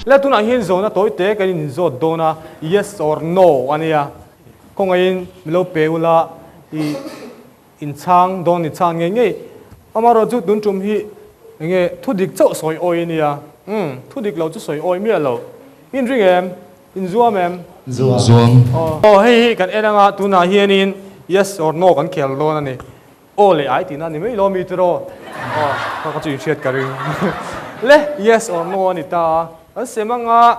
Le tunah hian zawhna tawi te kan inzawt dawn a, yes or no a nia. Khawngaihin mi lo pe ula i inchhang dawn ni chhan ngei ngei. Amaherawhchu tun tum hi enge thu dik chauh sawi awi a nia. Umm thu dik lo chu sawi awi miah lo. Inring em? Inzuam em? Zuam. Aw hei hi kan en anga tunah hianin yes or no kan khel dawn a ni. Aw leh ai tihna a ni mai lo mi tiraw? Aw ka ka chu inhriat ka ring. Le yes or no a ni ta a. Kan sem anga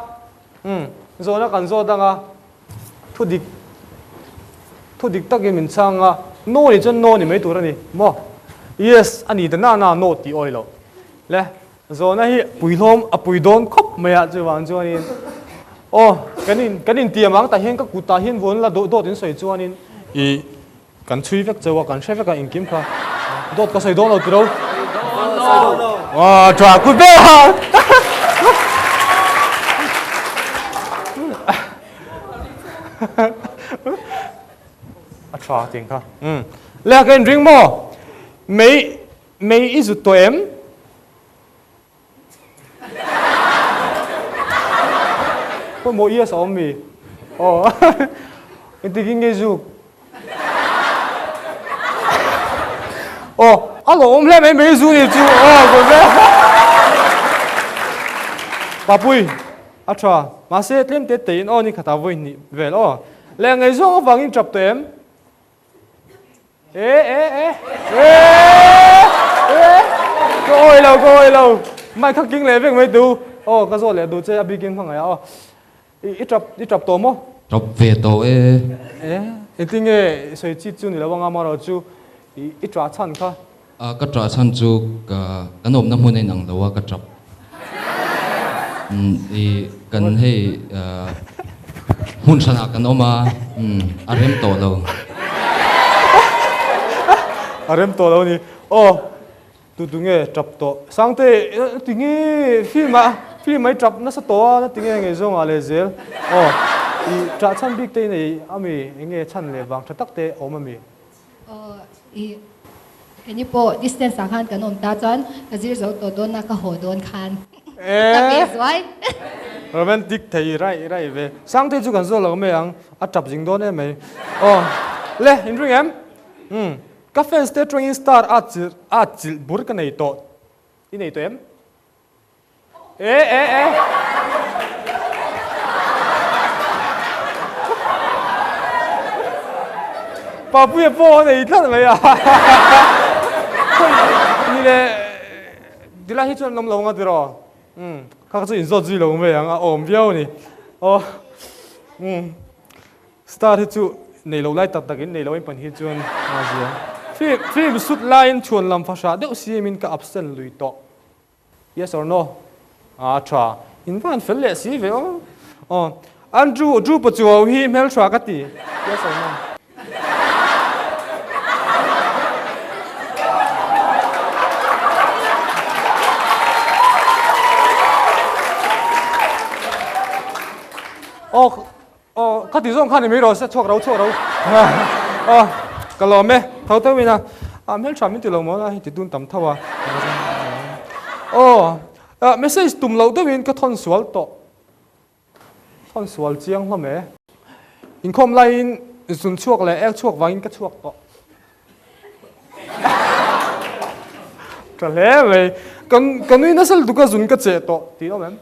umm zawhna kan zawt anga thu dik thu dik takin min chhang a no nih chuan no ni mai tur a ni maw? Yes a ni ta na na no tih awi loh. Le Zawhna hi pui hlawm a pui dawn khawp mai a, chuvang chuanin aw kan in kan intiam ang tah hian ka kutah hian vawn la dawt in sawi chuanin ih kan chhui vek chauh a, kan hre vek a engkim kha dawt ka sawi dawn lo tiro. Aw tha kut ber a. A tha ting kha. Um le ka inring maw? Mei Mei i zut tawh em? Pawimawh yes a awm mi? Aw engtik in nge zuk? Aw a lo awm hle mai mei zu ni chu aw ka ve Papui a tha mahse tlem te te in aw ni khatah vawi hnih vel aw leh ngaihzawng avangin tap tawh em? E e e e e ka awi lo ka awi lo mai kha king leh vek mai tu aw ka zawt leh duh che a bikin hmangaih a aw i i tap i tap tawh maw Tap ve tawh e. E engtin nge sawi chit chu ni lo anga amarawh chu i i tah chhan kha. A ka tah chhan chu ka kan awmna hmun a inang lo a ka tap i kan hei hmun hranah kan awm a a rem tawh lo. A rem tawh lo a ni. Aw tu tu nge tap tawh Sangte ti nge film ah film ah i tap nasa tawh a na ti nge ngei zawngah leh zel aw i tah chhan bik te i nei ami eng nge chhan leh vang tha tak te a awm ami. Aw i keni pawh distance ah khan kan awm ta chuan ka zir zo tawh dawn a ka haw dawn khan ka ve zuai. Romantic thei raih raih ve. Sangtei chu kan zawt lo mai ang, a tap zing dawn em mai. Aw le in ring em? Umm ka fans te atangin star a chilh a chilh bur ka nei tawh i nei tawh em? E e e. Papuia pawh a nei tlat mai a. Ni le tilai hi chuan an awm lo anga tiraw? Umm kha kha chu inzawt zui lo mai ang a awm viau a ni. Aw umm star hi chu nei lo lai tak tak in nei lo in pan hi chuan a zia. Film film sut laiin chhuan lam fahrah deuh siamin ka absent lui tawh. Yes or no? A tha. In van fel leh si ve aw. Aw. Andrew, Drew Pachuau hi hmeltha ka ti. Yes or no? Aw, aw, ka ti zawng khan i mai rawh se, chhuak ro, chhuak ro. Aw, ka lawm e, tho tho in a, a hmeltha min ti lo maw la, hei ti tun tam tho a. Aw, message tum loh deuhin ka thawn sual tawh, thawn sual chiang hlawm e. Inkhawm laiin zun chhuak leh ek chhuak vangin ka chhuak tawh. Tha hle mai, ka nui nasa lutuk a zun ka cheh tawh tih awm em?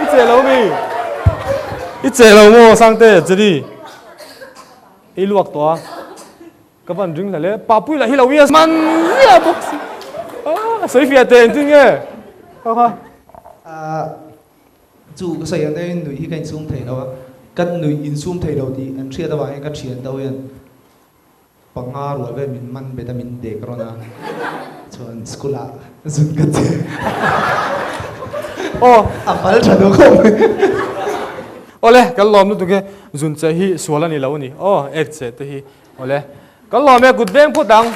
I che lo mi? I che lo maw Sangte Jenny? I luak tawh a, ka van ring hlel e. Papui lah hi lo yes man ziah bawk si. A sawi fiah teh engtin nge? Kha kha. Chu ka sawi ang deuhin nuih hi ka insum thei lo a, ka nuih insum thei lo tih an hriat avangin ka thian deuh hian Panga rual vel min man bet a min dek rawn a chuan school ah zun ka che Aw a fal tha duh khawp mai. Awle kan lawm lutuk e zun che hi sual a ni lo a ni aw ek che te hi awle kan lawm e kut veng phawt ang.